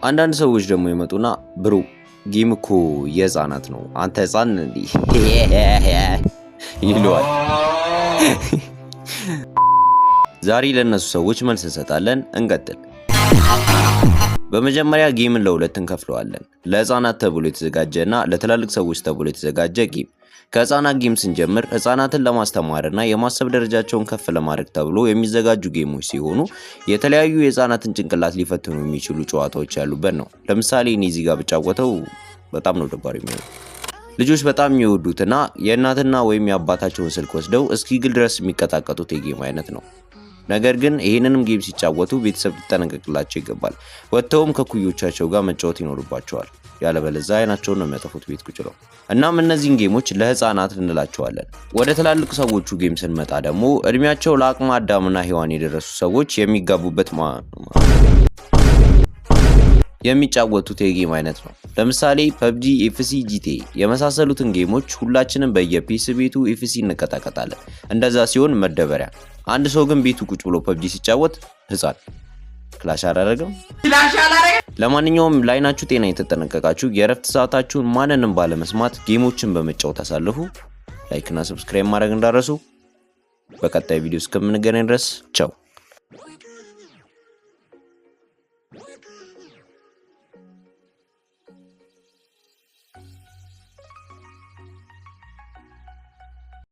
አንዳንድ ሰዎች ደግሞ ይመጡና "Bro, game እኮ የህፃናት ነው፣ አንተ ህፃን እንዴ?" ይለዋል። ዛሬ ለእነሱ ሰዎች መልስ እንሰጣለን። እንቀጥል። በመጀመሪያ game ን ለሁለት እንከፍለዋለን። ለህፃናት ተብሎ የተዘጋጀ እና ለትላልቅ ሰዎች ተብሎ የተዘጋጀ game። ከህፃናት game ስንጀምር ህፃናትን ለማስተማርና የማሰብ ደረጃቸውን ከፍ ለማድረግ ተብሎ የሚዘጋጁ game ኦች ሲሆኑ የተለያዩ የህፃናትን ጭንቅላት ሊፈትኑ የሚችሉ ጨዋታዎች ያሉበት ነው። ለምሳሌ እኔ እዚህ ጋር ብጫወተው በጣም ነው ደባሪ የሚሆነው። ልጆች በጣም የሚወዱትና የእናትና ወይም የአባታቸውን ስልክ ወስደው እስኪግል ድረስ የሚቀጣቀጡት የ game አይነት ነው። ነገር ግን ይህንንም game ሲጫወቱ ቤተሰብ ሊጠነቀቅላቸው ይገባል። ወጥተውም ከኩዮቻቸው ጋር መጫወት ይኖርባቸዋል። ያለበለዚያ አይናቸውን ነው የሚያጠፉት ቤት ቁጭ ብለው። እናም እነዚህን game ኦች ለህፃናት እንላቸዋለን። ወደ ትላልቅ ሰዎቹ game ስንመጣ ደግሞ እድሜያቸው ለአቅመ አዳምና ሔዋን የደረሱ ሰዎች የሚጋቡበት የሚጫወቱት የ game አይነት ነው። ለምሳሌ PUBG፣ FC፣ GTA የመሳሰሉትን game ኦች ሁላችንም በየ PC ቤቱ FC እንቀጣቀጣለን። እንደዛ ሲሆን መደበሪያ። አንድ ሰው ግን ቤቱ ቁጭ ብሎ PUBG ሲጫወት ህፃን clash አላረገም። ለማንኛውም ለአይናችሁ ጤና የተጠነቀቃችሁ የእረፍት ሰዓታችሁን ማንንም ባለመስማት game ኦችን በመጫወት አሳልፉ። Like እና subscribe ማድረግ እንዳትረሱ። በቀጣይ ቪዲዮ እስከምንገናኝ ድረስ ቻው።